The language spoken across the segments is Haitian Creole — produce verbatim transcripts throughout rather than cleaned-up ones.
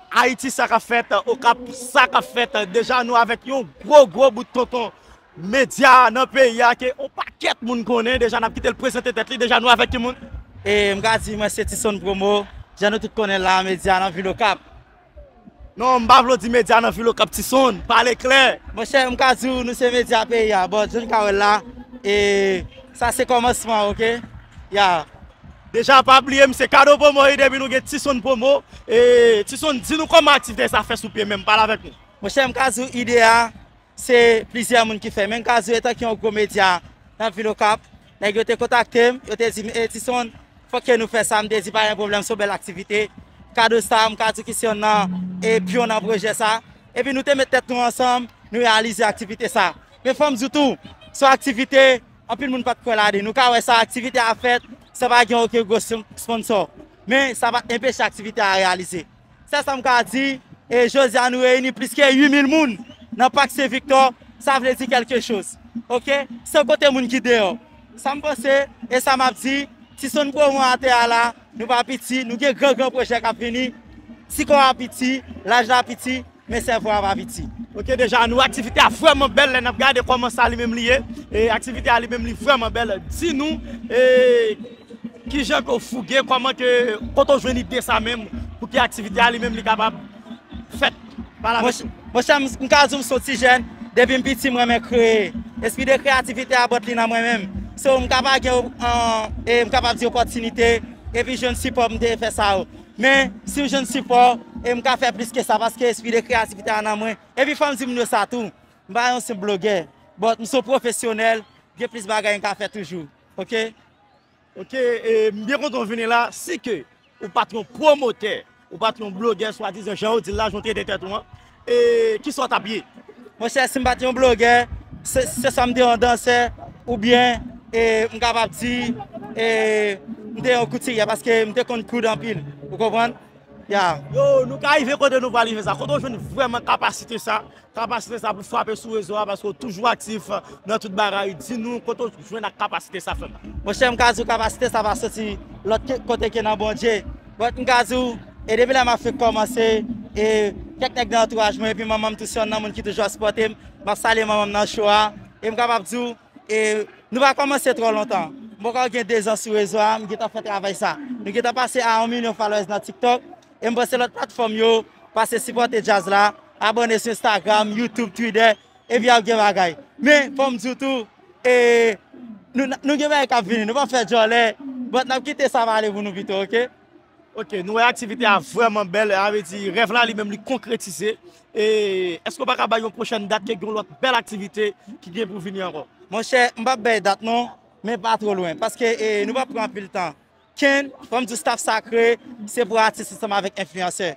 Ayiti, sa k ap fèt, Okap, sa k ap fèt. Deja nou avèk yon gwo, gwo bout tonton medya nan peyi a ke yon pakèt moun konnen. Deja n ap kite l prezante tèt li. Deja nou avèk ki moun? E m ka di mwen se Tison Promo, jan nou tout konnen la, medya nan vil Okap. Non, m pa vle w di medya nan vil Okap, Tison, pale klè. Monchè, m ka di w nou se medya peyi a, bon, jan n ka wè l la, e sa se kòmansman, oke? Ya. Deja, pa bliye, m se Kado Promo, e depi nou gen Tison Promo, e Tison, di nou kòman aktivite sa fè sou pye menm, pale avèk nou. Monchè, m ka di w ide a, se plizyè moun ki fè, men m ka di w etan ke yon gwo medya nan vil Okap, nèg yo te kontakte m, yo te di m, e Tison, fòk ke nou fè sa, m te di pa gen pwoblèm, se yon bèl aktivite. Kado sa, m ka di w ki se yonn nan, e pyon nan pwojè sa. Epi nou te met tèt nou ansanm, nou reyalize aktivite sa. Men fò m di w tou, se yon aktivite, anpil moun pa t kwè ladan. Nou ka wè sa, aktivite a fèt, san pa gen okenn gwo sponsò. Men sa pa t anpeche aktivite a reyalize. Se sa m ka di, e jodi a nou reyini plis ke uit mil moun nan Pak Sen Viktò, sa vle di kèlke choz. Oke? San konte moun ki deyò. Sa m panse, e sa m ap di, Tison Promo atè a la, nou pa piti, nou gen gran gran pwojè k ap vini. Ti kò a piti, laj la piti, men sèvo a pa piti. Oke, deja, nou aktivite a vrèman bèl, lè n ap gade kòman sa li menm li ye. E aktivite a li menm li vrèman bèl. Di nou, e, kijan ke w fouge, kòman ke, kote w jwenn ide sa menm, pou ke aktivite a li menm li kapab fèt? Pale avèk nou. Monchè, m, m ka di w m se yon ti jèn, depi m piti m renmen kreye. Espri de kreyativite a bòt li nan mwen menm. So, m ka pa gen, an, e m kapab di opòtinite, epi jwenn sipò pou m te fè sa yo. Men, si m jwenn sipò, e m ka fè plis ke sa, paske espri de kreyativite a nan mwen. Epi fò m di moun yo sa tou, m pa yon senp blogè, but m se yon pwofesyonèl, gen plis bagay m ka fè toujou. Oke? Oke, e, m byen kontan w vini la. Si ke ou pa t yon pwomotè, ou pa t yon blogè, swadizan, jan yo di l la, jan w te ede tèt ou an, e, kisa w t ap ye? Monchè, si m pa t yon blogè, se, se swa m te yon dansè, oubyen, e, m kapab di, e, m te yon koutiryè, paske m te konn koud anpil. Ou konprann? Ya. Yo, nou ka rive kote nou pral rive sa. Kote w jwenn vrèman kapasite sa? Kapasite sa pou frape sou rezo a, paske w toujou aktif nan tout bagay. Di nou, kote w jwenn ak kapasite sa, frè m? Monchè, m ka di w kapasite sa pa soti lòt ke, kote ke nan Bondye. But m ka di w, e depi lè m ap fèk kòmanse, e kèk nèg nan antouraj mwen, epi manman m tou se yonn nan moun ki toujou ap sipòte m. M ap salye manman m nan cho a. E m kapab di w, e nou pa kòmanse twò lontan. M poko gen dezan sou rezo a, m gentan fè travay sa. Nou gentan pase a yon milyon followers nan TikTok. E m panse lòt platfòm yo, pase sipòte djaz la, abòne sou Instagram, YouTube, Twitter, epi ap gen bagay. Men, fò m di w tou, e, nou, nou gen bagay k ap vini, nou p ap fè djòlè, but n ap kite sa pale pou nou pito, oke? Oke, nou wè aktivite a vrèman bèl, sa vle di rèv la li menm li konkretize. E èske w pa ka bay yon pwochèn dat ke gen yon lòt bèl aktivite ki gen pou vini ankò? Monchè, m p ap bay dat non, men pa twò lwen, paske, e, nou p ap pran anpil tan. Ken, fò m di w staff Sakre, se pou atis ansanm avèk enfliyansè.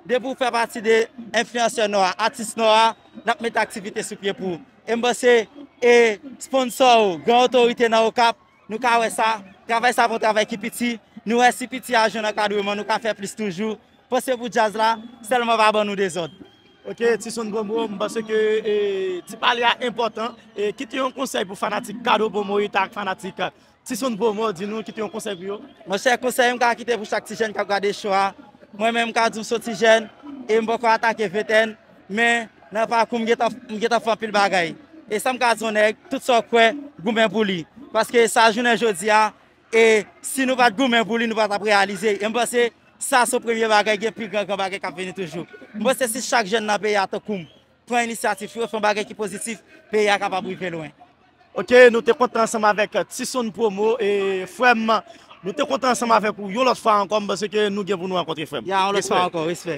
Depi w fè pati de enfliyansè Nò a, atis Nò a, n ap met aktivite sou pye pou ou. E m panse, e sponsò yo, gran otorite nan Okap, nou ka wè sa, travay sa pa yon travay ki piti, nou wè si piti a jwenn ankadreman, nou ka fè plis toujou. Panse pou djaz la, sèlman pa ban nou dezòd. Oke, Tison Promo, m panse ke, e, ti pale a enpòtan. E, kite yon konsèy pou fanatik Kado Promo yo ak fanatik Tison Promo, di nou, kite yon konsèy pou yo. Monchè, konsèy m ka kite pou chak ti jèn k ap gade show a. Mwen menm, m ka di m se yon ti jèn, e m poko atake ventèn, men nan pakou m gentan, m gentan fè anpil bagay. E sa m ka di yon nèg, tout sa w kwè, goumen pou li. Paske sa jounen jodi a, e si nou pa t goumen pou li, nou pa t ap reyalize. E m panse, sa se premye bagay, gen pi gran, gran bagay k ap vini toujou. M panse si chak jèn nan peyi a tankou m, pran inisyativ pou yo fè yon bagay ki pozitif, peyi a kapab rive lwen. Oke, nou te kontan ansanm avèk Tison Promo, e frè m, nou te kontan ansanm avèk ou yon lòt fwa ankò, m panse ke nou gen pou nou rankontre, frè m. Ya, yon lòt fwa ankò, respè.